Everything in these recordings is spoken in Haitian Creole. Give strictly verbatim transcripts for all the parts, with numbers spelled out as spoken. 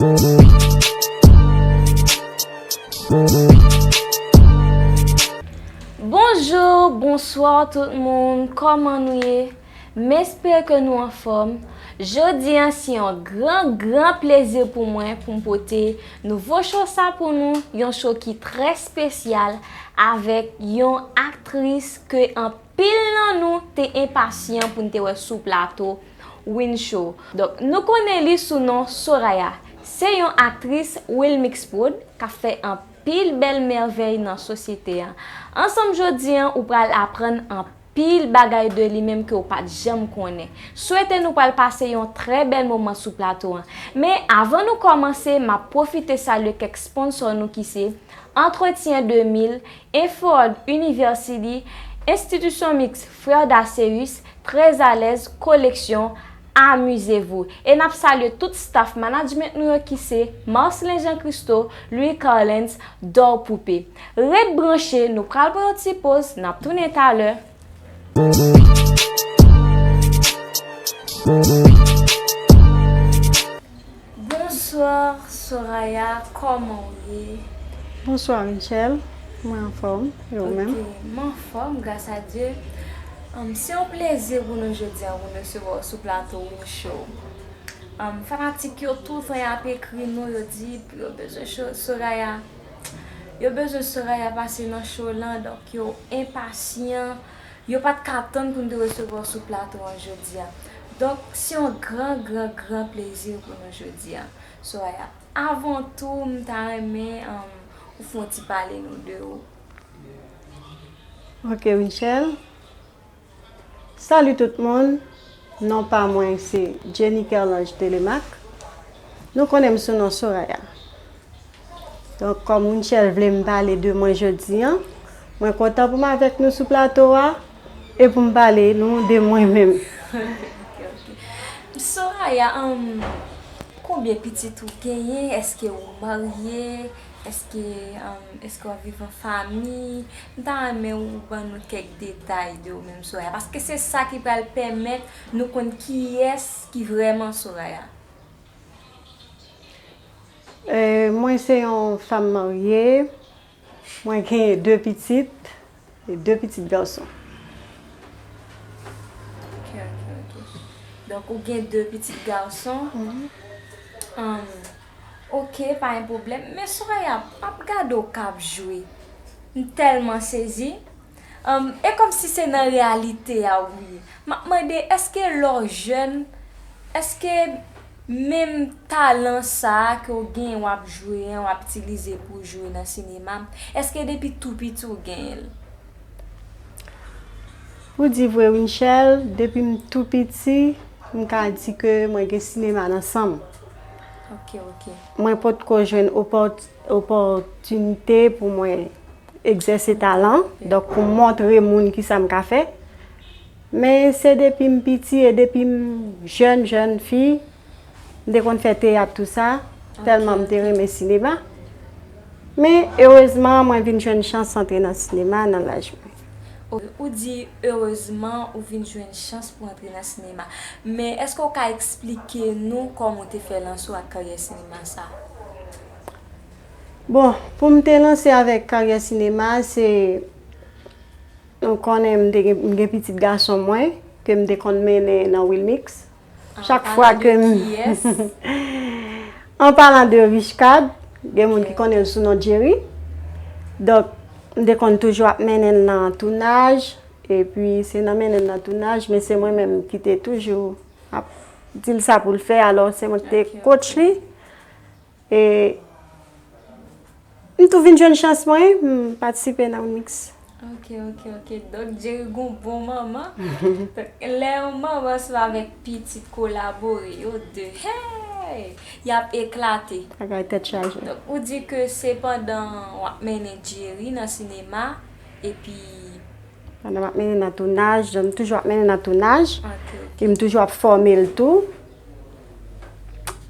Bonjou, bonswa tout moun, kòman nou ye? M espere ke nou anfòm. Jodi a, se yon gran, gran plezi pou mwen pou m pote nouvo show sa pou nou, yon show ki trè espesyal avèk yon aktris ke anpil nan nou te enpasyan pou n te wè sou plato Win Show. Donk, nou konnen li sou non Soraya. Se yon aktris Wilmix Prod k ap fè anpil bèl mèvèy nan sosyete a. Ansanm jodi a, ou pral aprann anpil bagay de li menm ke w pa t janm konnen. Swete nou pral pase yon trè bèl moman sou plato a. Men avan nou kòmanse, m ap pwofite salye kèk sponsò nou ki se Entretien de mil, Inford University, Institution Mixte Frères Daceus, Très à l'aise, Koleksyon, Amizez-vous. E n ap salye tout staff management nou yo ki se Marcelin Jean Christo, Louis Carlens, Dor Poupée. Ret branche, nou pral pran yon ti poz, n ap tounen talè. Bonswa, Soraya, kòman w ye? Bonswa, Winchelle. Mwen anfòm. E ou menm? Ok, m anfòm, gras a Dye. Um, se yon plezi pou nou jodi a, pou n resevwa w sou plato Win Show. Um, fanatik yo toutan y ap ekri nou, yo di yo bezwen cho-, Soraya. Yo bezwen Soraya pase nan show lan, donk yo enpasyan. Yo pa t ka tann pou n te resevwa w sou plato an jodi a. Donk, se yon gran, gran, gran plezi pou nou jodi a. Soraya, avan tou, m ta renmen, um, ou fè yon ti pale nou de ou. Ok, Winchelle. Salut tout moun. Non pa mwen se Jenny Kerlange Telemaque. Nou konnen m sou non Soraya. Donk, kòm Winchelle vle m pale de mwen jodi a, mwen kontan pou m avèk nou sou plato a e pou m pale nou de mwen menm. Ok, ok. Soraya, um, konbyen pitit ou genyen? Èske ou marye? Èske, um, èske w ap viv an fanmi? M ta renmen ou ban nou kèk detay de ou menm, Soraya, paske se sa ki pral pèmèt nou konn kiyès ki vrèman Soraya. E, mwen se yon fanm marye. Mwen genyen de pitit, e de pitit gason. Ok, ok, ok. Donk, ou gen de pitit gason. Mhm. Um, ok, pa gen pwoblèm. Men Soraya, m ap gade w k ap jwe. M tèlman sezi. Um, e kòmsi se nan reyalite a ou ye. M ap mande, èske lè w jèn, èske menm talan sa a ke w genyen, w ap jwe an, w ap itilize pou w jwe nan sinema, èske depi tou piti w genyen l? Pou di vre, Winchelle, depi m tou piti, m ka di ke mwen gen sinema nan san m. Ok, ok. Mwen potko jwenn opòt-, opòtinite pou mwen egzèse talan, donk pou m montre moun kisa m ka fè. Men se depi m piti e depi m jèn, jèn fi, m te konn fè teyat tou sa, tèlman m te renmen sinema. Men, erezman, mwen vin jwenn chans antre nan sinema nan laj mwen. Ou, ou di, erezman, ou vin jwenn chans pou antre nan sinema. Men, èske w ka eksplike nou kòman w te fè lanse w ak karyè sinema sa a? Bon, pou m te lanse avèk karyè sinema, se, nou konnen m te gen, m gen pitit gason mwen, ke m te konn mennen nan Wilmix. Chak fwa ke m, an palan de Richcard, gen moun ki konnen l sou non Jerry. Donk, m te konn toujou ap mennen l nan tounaj, epi se nan mennen l nan tounaj, men se mwen menm ki te toujou ap di l sa pou l fè, alò se mwen ki te coach li. E m tou vin jwenn chans mwen, m patisipe nan Wilmix. Ok, ok, ok. Donk, Jerry gon bon manman. Donk, lè yon manman ansanm avèk pitit kolabore, yo de, hey! Y ap eklate. Bagay tèt chaje. Donk, ou di ke se pandan w ap mennen Jerry nan sinema, epi pandan m ap mennen nan tounaj, m toujou ap mennen nan tounaj. Ok, ok. E m toujou ap fòme l tou.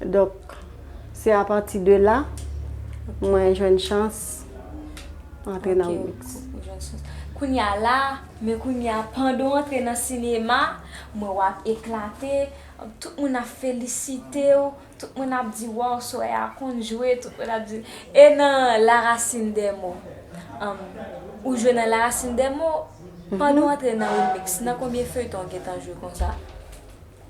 Donk, se apati de la, mwen jwenn chans antre nan Wilmix. Ok, ou jwenn chans. Kounye a la, men kounye a, pandan w antre nan sinema, M wè w ap eklate, tout moun ap felisite w, tout moun ap di, "Waw, Soraya konn jwe," tout moun ap di. E nan La Racine des Mots, um, ou jwe nan La Racine des Mots, pandan w antre nan Remix, nan konbyen feyton w gentan jwe konsa?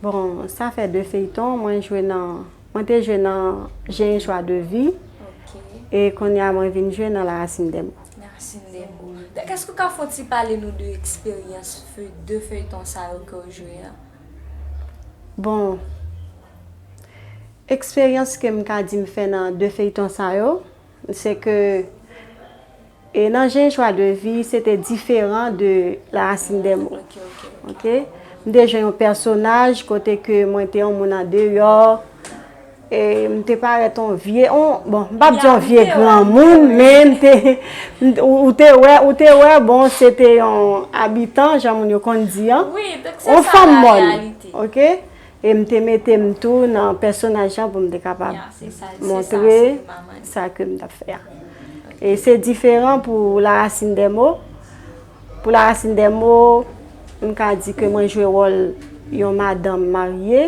Bon, sa fè de feyton mwen jwe nan, mwen te jwe nan J'ai un choix de vie, Ok. E kounye a mwen vin jwe nan La Racine des Mots. Merci Nemo. Donk, èske w ka fè yon ti pale nou de eksperyans fe- de feyton sa yo ke w jwe an? Bon, eksperyans ke m ka di m fè nan de feyton sa yo, se ke e nan J'ai un choix de vie, se te diferan de La Racine des Mots. Ok, ok. Ok? M te jwe yon pèsonaj kote ke mwen te yon moun andeyò, e m te parèt yon vye, yon, bon, m p ap di yon vye granmoun, men m te, m- ou ou te wè, ou te wè, bon, se te yon abitan, jan moun yo konn di an. Wi, donk se Yon sa fanm la mòn, reyalite. Ok? E m te mete m tou nan pèsonaj lan pou m te kapab Ya, se sa, se sa, montre sinema, man. Sa ke m t ap fè a. E se diferan pou La Racine des Mots. Pou La Racine des Mots, m ka di ke mwen jwe wòl yon madanm marye.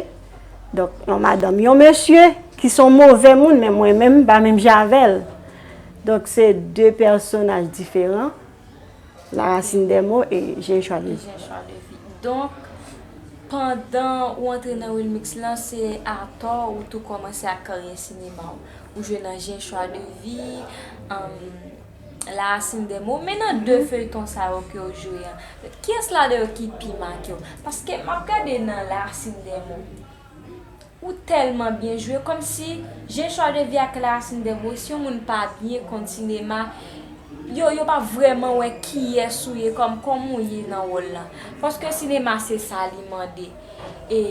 Donk, yon madanm, yon mesye ki se yon move moun, men mwen menm, m pa menm jan avè l. Donk, se de pèsonaj diferan. La Racine des Mots e J'ai un choix de vie. J'ai un choix de vie. Donk, pandan ou antre nan Remix lan, se atò ou tou kòmanse ak karyè sinema w. Ou jwe nan J'ai un choix de vie, um, La Racine des Mots, men nan de feyton sa yo ke w jwe an, kiyès ladan yo ki pi make w? Paske m ap gade nan La Racine des Mots, ou tèlman byen jwe, kòmsi J'ai un choix de vie ak La Racine des Mots, si yon moun pa byen konn sinema, yo, yo pa vrèman wè kiyès ou ye, kòm, kòman ou ye nan wòl lan. Paske sinema se sa li mande. E,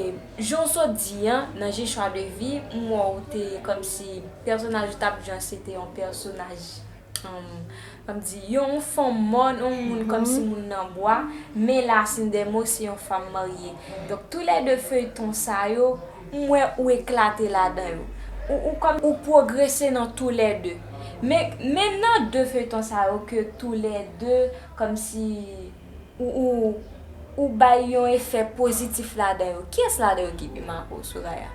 jan w sot di an, nan J'ai un choix de vie, m wè w te kòmsi pèsonaj ou t ap jwe an se te yon pèsonaj, um, kòm di, yon fanm mòn, yon moun kòmsi moun nan bwa, men La Racine des Mots se yon fanm marye. Donk, toulède feyton sa yo, m wè ou eklate ladan yo. Ou, ou kòm, ou pwogrese nan toulède. Men, men nan de feyton sa yo ke toulède, kòmsi, ou, ou, ou bay yon efè pozitif ladan yo. Kiyès ladan yo ki pi make w, Soraya?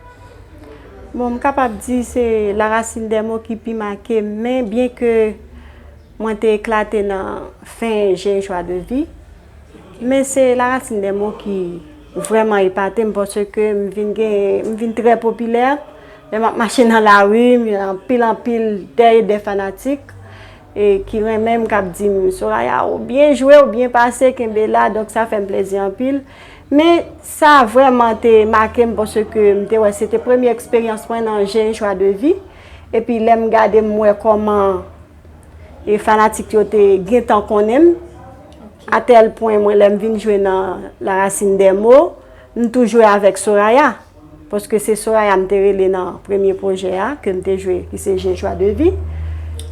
Bon, m kapab di se La Racine des Mots ki pi make m, men byen ke mwen te eklate nan fen J'ai un choix de vie, men se La Racine des Mots ki vrèman epate m, paske m vin gen, m vin trè popilè. Lè m ap mache nan lari, m gen anpil, anpil dè e dè fanatik e ki renmen m, k ap di m, "Soraya, ou byen jwe, ou byen pase, kenbe la." Donk, sa fè m plezi anpil. Men sa vrèman te make m, paske m te wè se te premye eksperyans mwen nan J'ai un choix de vie. Epi, lè m gade, m wè kòman e fanatik yo te gentan konnen m, atèl pwen, mwen, lè m vin jwe nan La Racine des Mots, m tou jwe avèk Soraya. Paske se Soraya m te rele nan premye pwojè a, ke m te jwe, ki se J'ai un choix de vie.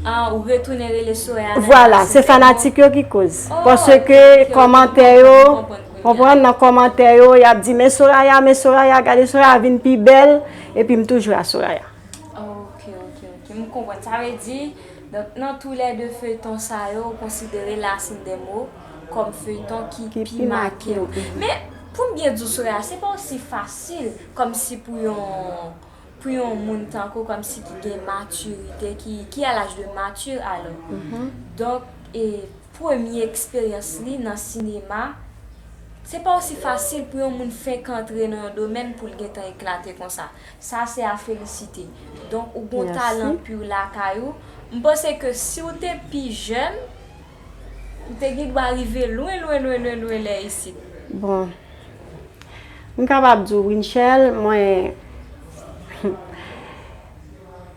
Ah, ou retounen rele Soraya nan Vwala, Racine se des Mots? fanatik yo ki koz. Oh, Paske ok, ok, ok, kòmantè m yo, konprann kounye a. Konprann, nan kòmantè yo, y ap di, "Men Soraya, men Soraya, gade Soraya vin pi bèl," epi m tou jwe a Soraya. Ok, ok, ok. M konprann. Sa vle di, donk, nan toulède feyton sa yo, ou konsidere La Racine des Mots kòm feyton ki Ki pi pi make make w. w, mhm. Men, pou m byen di w, Soraya, se pa osi fasil, kòmsi pou yon, pou yon moun tankou w, kòmsi ki gen matirite, ki, ki a laj de matir, alò. Donk, e, premye eksperyans li nan sinema, se pa osi fasil pou yon moun fenk antre nan yon domèn pou l gentan eklate konsa. Sa se a felisite. Donk, ou gon Mèsi. Talan pi w lakay ou. M panse ke si w te pi jèn, ou te gen dwa rive lwen, lwen, lwen, lwen, lwen lè isit. Bon, m kapab di w, Winchelle, mwen,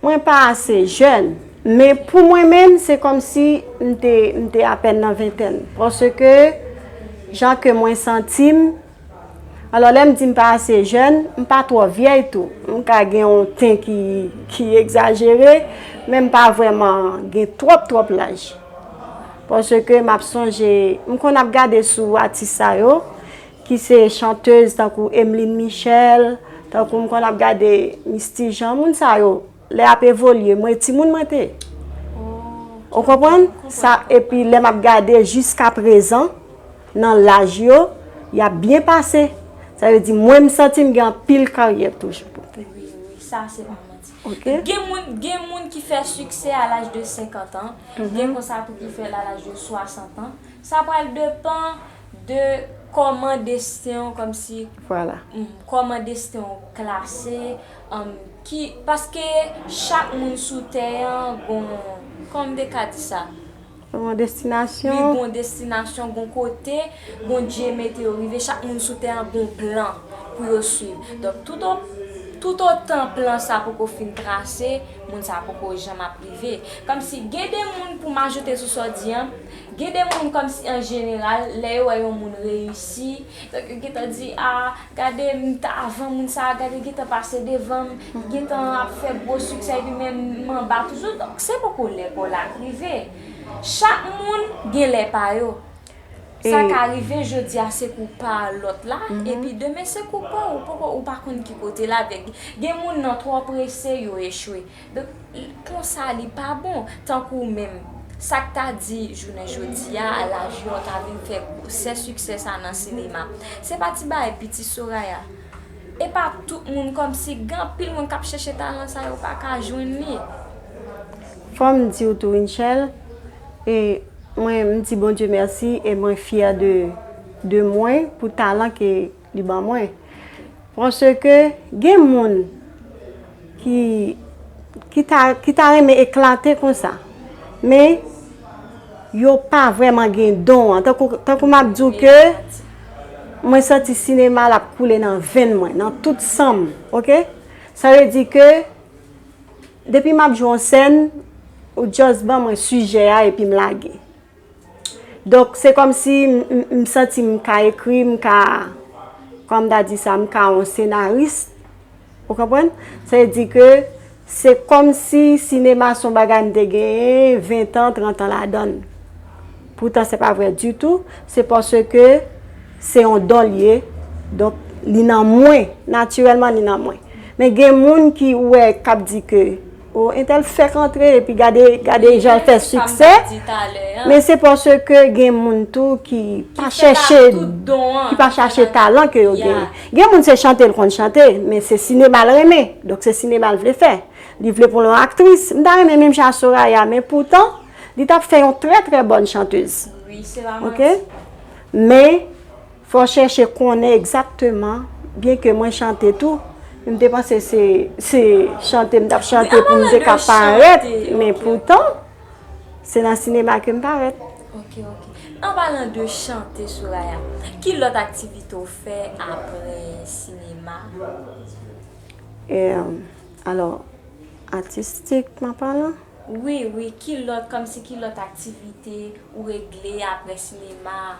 mwen pa ase jèn. Men pou mwen menm, se kòmsi m te, m te apèn nan ventèn. Paske, jan ke mwen santi m, alò, lè m di m pa ase jèn, m pa twò vyèy tou. M ka gen yon ten ki, ki egzajere, men m pa vrèman gen twòp, twòp laj. Paske m ap sonje, m konn ap gade sou atis sa yo, ki se chantèz tankou Emeline Michel, tankou m konn ap gade Misty Jean, moun sa yo, lè y ap evolye, mwen timoun mwen te ye. Ou konprann? Sa, epi lè m ap gade jiska prezan, nan laj yo, y ap byen pase. Sa vle di, mwen, m santi m gen anpil karyè toujou pou m fè. Wi, wi, sa se pa manti. Ok? Gen moun, gen moun ki fè siksè a laj de senkant an, gen konsa tou ki fè l a laj de swasant an. Sa pral depan de kòman desten w kòmsi Vwala. Mm, kòman desten w klase, um, ki, paske chak moun sou tè an gon, kòman m te ka di sa? Yon Li destinasyon. Gon destinasyon, gon kote Bondye mete yo rive, chak moun sou tè an gon plan pou yo swiv. Donk, tout o- tout otan plan sa poko fin trase, moun sa poko janm ap rive. Kòmsi gen de moun, pou m ajoute sou sa w di an, gen de moun kòmsi an jeneral, lè yo wè yon moun reyisi, donk yo gentan di, a, gade m t avan moun sa, gade gentan pase devan m, gentan ap fè gwo siksè, epi men m anba toujou. Donk, se poko lè pa w la k rive. Chak moun gen lè pa yo. Sa ka rive jodi a se kou pa lòt la, epi demen se kou pa w, ou poko, ou pa konn ki kote l avèk. Gen moun nan twò prese, yo echwe. Donk, konsa li pa bon. Tankou menm, sa k ta di jounen jodi a, laj yo ta vin fè gwosè siksè sa nan sinema. Se pa ti bagay piti Soraya. E pa tout moun, kòmsi gen anpil moun k ap chèche talan sa yo pa ka jwenn li. Fò m di w tou, Winchelle, e mwen, m di Bondye mèsi e mwen fyè de, de mwen pou talan ke li ban mwen. Paske gen moun ki, ki ta, ki ta renmen eklate konsa, men yo pa vrèman gen don an. Tankou, tankou m ap di w ke mwen santi sinema l ap koule nan venn mwen, nan tout san m, ok? Sa vle di ke depi m ap jwe yon sèn, ou just ban mwen sijè a epi m lage. Donk, se kòmsi m, m, m santi m ka ekri, m ka, kòman m ta di sa, m ka yon senaris. Ou konprann? Sa vle di ke se kòmsi sinema se yon bagay m te genyen ven tan, trant an ladan l. Poutan, se pa vrè ditou. Se paske se yon don l ye. Donk, li nan mwen. Natirèlman, li nan mwen. Men gen moun ki wè, k ap di ke, o, entèl fèk antre, epi gade, gade jan l fè siksè. Men se paske gen moun tou ki pa chèche, ki pa chache talan ke yo genyen. Gen moun se chante l konn chante, men se sinema l renmen. Donk se sinema l vle fè. Li vle pou l yon aktris. M ta renmen menm jan a Soraya, men poutan, li t ap fè yon trè, trè bòn chantèz. Wi, se pa Ok? Men, fò chèche konnen egzakteman, byen ke mwen chante tou, men m te panse se, se chante m t ap chante pou m te ka parèt, men poutan, se nan sinema ke m parèt. Ok, ok. An palan de chante, Soraya, ki lòt aktivite w fè apre sinema? E, alò, atistikman palan? Wi, wi. Ki lòt, kòmsi ki lòt aktivite ou regle apre sinema?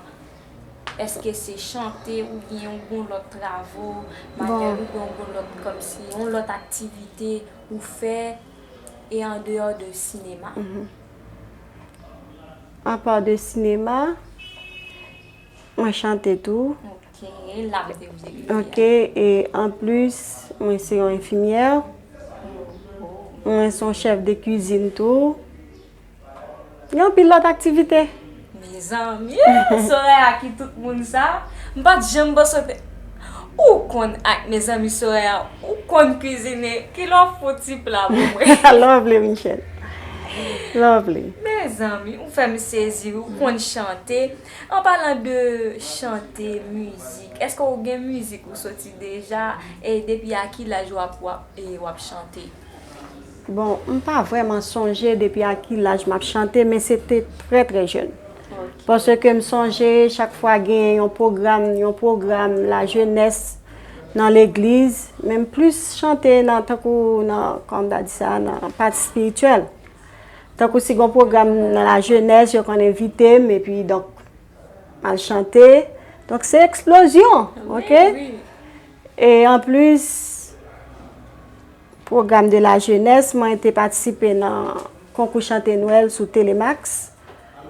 Èske se chante oubyen ou gon lòt travo, maryaj oubyen ou gon lòt, kòmsi yon lòt aktivite ou fè e andeyò de sinema? Apa de sinema, mwen chante tou. Ok, la m te vle. Ok, e anplis, mwen se yon enfimyè. Mwen se yon chèf de kwizin tou. Gen anpil lòt aktivite. Mezanmi, Soraya ki tout moun sa, m pa t janm panse w te. Ou konn ak mezanmi Soraya, ou konn kwizine, kilè w fè yon ti pla pou mwen? Lovely, Michelle. Lovely. Mezanmi, ou fè m sezi, ou konn chante. An palan de chante, mizik, èske w gen mizik ou soti deja? E depi a ki laj w ap, w ap, e, w ap chante? Bon, m pa vrèman sonje depi a ki laj m ap chante, men se te trè, trè jèn. Paske m sonje chak fwa gen yon pwogram, yon pwogram lajenès nan legliz, men m plis chante nan, tankou nan, kòman m ta di sa, nan pati espirityèl. Tankou si gon pwogram nan lajenès, yo konn envite m, epi donk, m al chante. Donk, se eksplozyon, ok? E anplis, pwogram de lajenès, mwen te patisipe nan konkou chante Nwèl sou Telemax.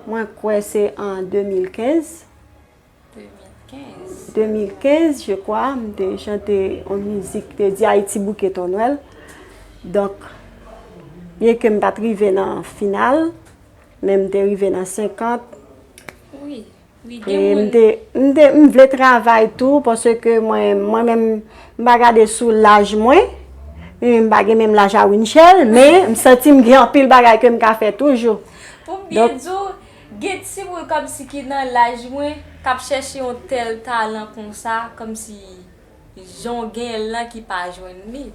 Mwen kwè se an de mil kenz. De mil kenz. De mil kenz, je kwa, m te chante yon mizik ki te di Ayiti bouke ton Nwèl. Donk, byen ke m pa t rive nan final, men m te rive nan senkant. Wi. E m te, m te, m vle travay tou, paske mwen, mwen menm, m pa gade sou laj mwen, e m pa gen menm laj a Winchelle, men m santi m gen anpil bagay ke m ka fè toujou. Pou m byen di w, gen timoun kòmsi ki nan laj mwen, k ap chèche yon tèl talan konsa, kòmsi jan w genyen l lan ki pa jwenn li.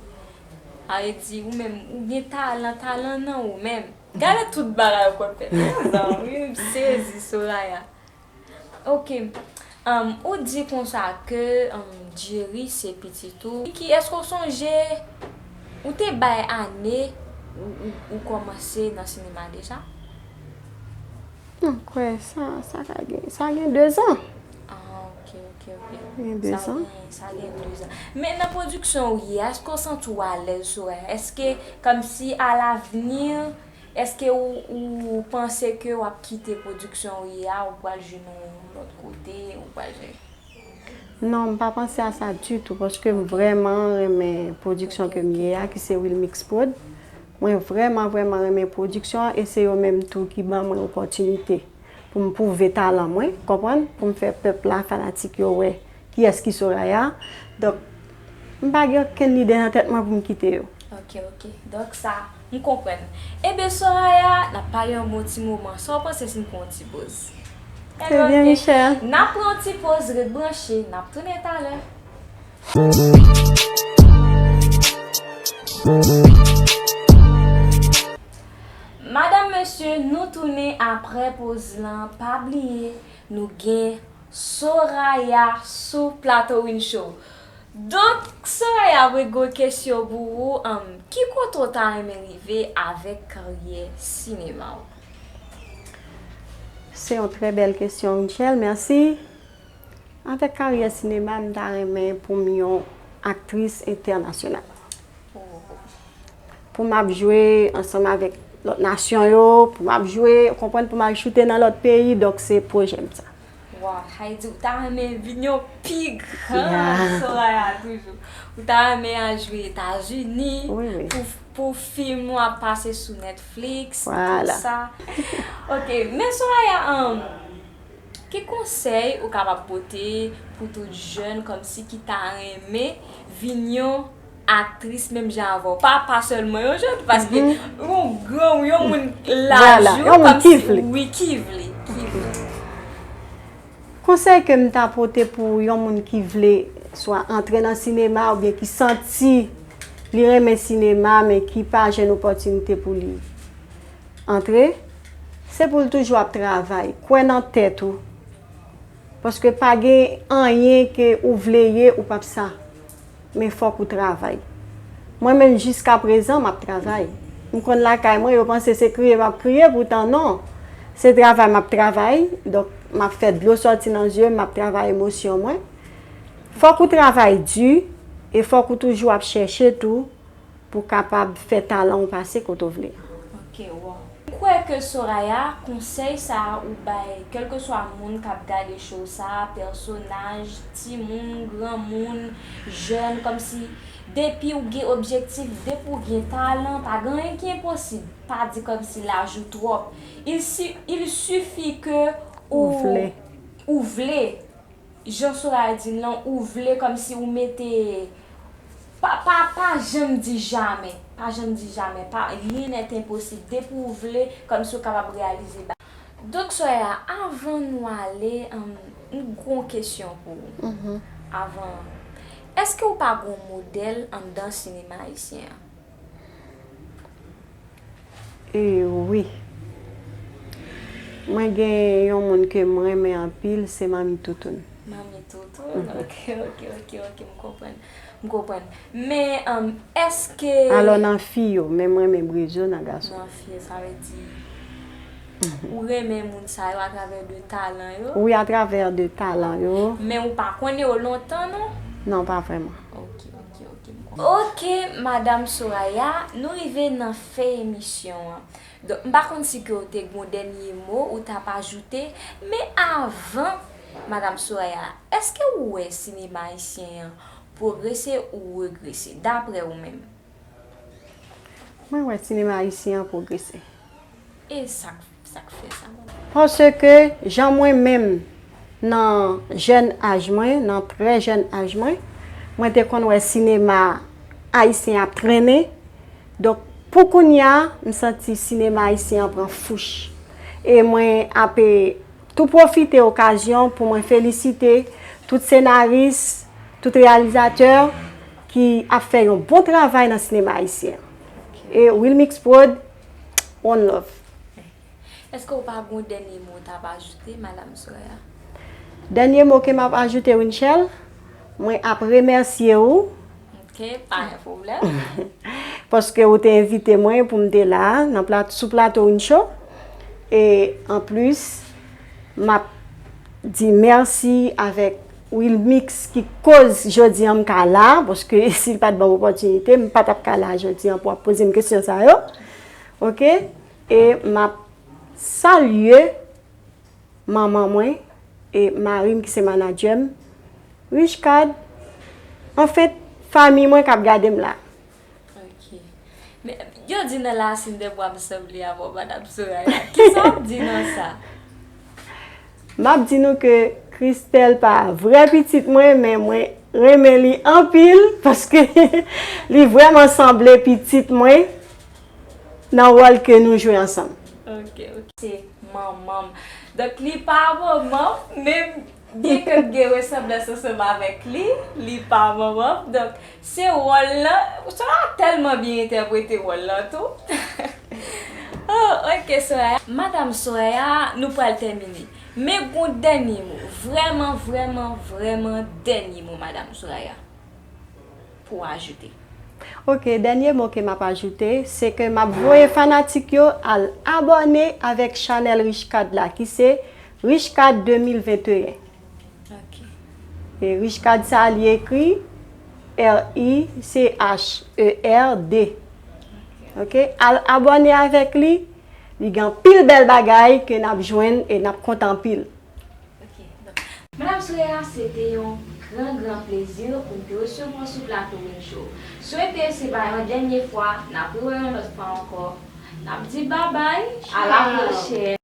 Sa vle di, ou menm, ou gen talan, talan nan ou menm. Gade tout bagay ou konn fè. Mezanmi, m sezi, Soraya. Ok. Um, ou di konsa ke, um, Jerry se pitit ou. Ki, èske w sonje ou te bay ane ou, ou, ou kòmanse nan sinema deja? M kwè sa, sa ka gen, sa gen dezan. Ah, ok, ok, ok. Gen dezan. Sa gen, sa gen dezan. Men nan pwodiksyon ou ye a, èske w santi w alèz sou, èske kòmsi alavni, èske ou, ou panse ke w ap kite pwodiksyon ou ye a, ou pral jwenn yon lòt kote, ou pral jwenn Non, m pa panse a sa ditou, paske m vrèman renmen pwodiksyon ke m ye a, ki se Wilmix Prod. Mwen vrèman, vrèman renmen pwodiksyon an, e se yo menm tou ki ban mwen opòtinite pou m pwouve talan mwen, konprann? Pou m fè pèp la, fanatik yo wè kiyès ki Soraya. Donk, m pa gen okenn lide nan tèt mwen pou m kite yo. Ok, ok. Donk sa, m konprann. Ebyen, Soraya, n ap pale yon bon ti moman. Sa w panse si n pran yon ti poz? Ebyen, ok. Michel. N ap pran yon ti poz, ret branche. N ap tounen talè. Madanm, mesye, nou tounen apre poz lan. Pa bliye, nou gen Soraya sou plato Win Show. Donk, Soraya, mwen gen yon kesyon pou ou. Anm, ki kote w ta renmen rive avèk karyè sinema w? Se yon trè bèl kesyon, Michel. Mèsi. Avèk karyè sinema, m ta renmen pou m yon aktris entènasyonal. Oh. Pou m ap jwe ansanm avèk lòt nasyon yo, pou m ap jwe, ou konprann, pou m al choute nan lòt peyi, donk se pwojè m sa. Waw, sa vle di ou ta renmen vin yon pi gran Soraya toujou. Ou ta renmen al jwe Etazini, pou, pou fim ou ap pase sou Netflix, tout sa. Ok, men Soraya, um, ki konsèy ou kapab pote pou tout jèn kòmsi ki ta renmen vin yon aktris menm jan avè w? Pa, pa sèlman yon jèn, paske yon gran, yon moun laj ou, yon moun ki vle. Wi, ki vle, ki vle. Konsèy ke m ta pote pou yon moun ki vle swa antre nan sinema oubyen ki santi li renmen sinema, men ki pa jwenn opòtinite pou li antre, se pou l toujou ap travay, kwè nan tèt ou. Paske pa gen anyen ke ou vle ye, ou p ap sa. Men fòk ou travay. Mwen menm jiskaprezan, m ap travay. M konn lakay mwen, yo panse se kriye m ap kriye, poutan non. Se travay m ap travay, donk m ap fè dlo sòti nan zye m, m ap travay emosyon mwen. Fòk ou travay di, e fòk ou toujou ap chèche tou, pou w kapab fè talan w pase kote w vle. Ok, wow. M kwè ke Soraya, konsèy sa a ou bay, kèlkeswa moun k ap gade show sa a, pèsonaj, timoun, granmoun, jèn, kòmsi depi w gen objektif, depi w gen talan, pa gen anyen ki enposib. Pa di kòmsi laj ou twòp. Il si, il suffit que ou, ou vle. Ou vle. Jan Soraya di l lan, ou vle kòmsi ou mete, pa, pa, pa janm di jamè, pa janm di jamè, pa, rien n'est impossible, depi ou vle, kòmsi ou kapab reyalize bagay. Donk, Soraya, avan nou ale, um, m gon kesyon pou ou. Avan, èske ou pa gon modèl anndan sinema ayisyen an? E wi. Mwen gen yon moun ke m renmen anpil, se Manmi Toutoun. Manmi Toutoun? Ok, ok, ok, ok, m konprann. M konprann. Men, um, èske... Alò, nan fi yo, men m renmen Brezo nan gason. Nan fi yo, sa vle di ou renmen moun sa yo atravè de talan yo? Wi, atravè de talan yo. Men ou pa konnen yo lontan, non? Non, pa vrèman. Ok, ok, ok, m konprann. Ok, Madanm Soraya, nou rive nan fen emisyon an. Donk, m pa konn si ke w te gen yon dènye mo ou t ap ajoute, men avan, Madanm Soraya, èske ou wè sinema ayisyen an pwogrese ou regrese, daprè ou menm? Mwen wè sinema ayisyen an pwogrese. E sa k, sa k fè sa? Paske jan mwen menm, nan jèn aj mwen, nan trè jèn aj mwen, mwen te konn wè sinema ayisyen ap trennen. Donk, pou kounye a, m santi sinema ayisyen an pran fouch. E mwen ape tou pwofite okazyon pou mwen felisite tout senaris, tout reyalizatè ki ap fè yon bon travay nan sinema ayisyen. E Wilmix Prod, one love. Èske w pa gon dènye mo w t ap ajoute, Madam Soraya? Dènye mo ke m ap ajoute, Winchelle, mwen ap remèsye ou. Ok, pa gen pwoblèm. Paske ou te envite mwen pou m te la nan plat, sou plato Wincho. E anplis, m ap di mèsi avèk Wilmix ki koz jodi an m ka la, paske si l pa t ban m opòtinite, m pa t ap ka la jodi an pou ap poze m kesyon sa yo. Ok? E m ap salye manman mwen e mari m ki se manadjè m, Richcard, anfèt, fanmi mwen k ap gade m la. Ok. Men, yo di nan rasin de bwa m sanble avè w, Madam Soraya. Kisa w ap di nan sa? M ap di nou ke Christelle pa vrè pitit mwen, men mwen renmen li anpil paske li vrèman sanble pitit mwen nan wòl ke nou jwe ansanm. Ok, ok. Se manman m. Donk, li pa manman m, men byenke m gen resanblans ansanm avèk li, li pa manman m. Donk, se wòl lan, Soraya tèlman byen entèprete wòl lan tou. Oh, ok, Soraya. Madam Soraya, nou pral tèmine. Men gon dènye mo, vrèman, vrèman, vrèman dènye mo, Madam Soraya, pou w ajoute. Ok, dènye mo ke m ap ajoute, se ke m ap voye fanatik yo al abòne avèk chanèl Richcard la, ki se Richcard de mil venteyen. Ok. E Richcard sa, li ekri R I C H E R D. Ok, al abòne avèk li, li gen anpil bèl bagay ke n ap jwenn e n ap kontan anpil. Ok, donk, Madam Soraya, se te yon gran, gran plezi pou n te resevwa w sou plato Wincho. Swete se pa yon dènye fwa, n ap rewè yon lòt fwa ankò. N ap di babay, a la pwochèn.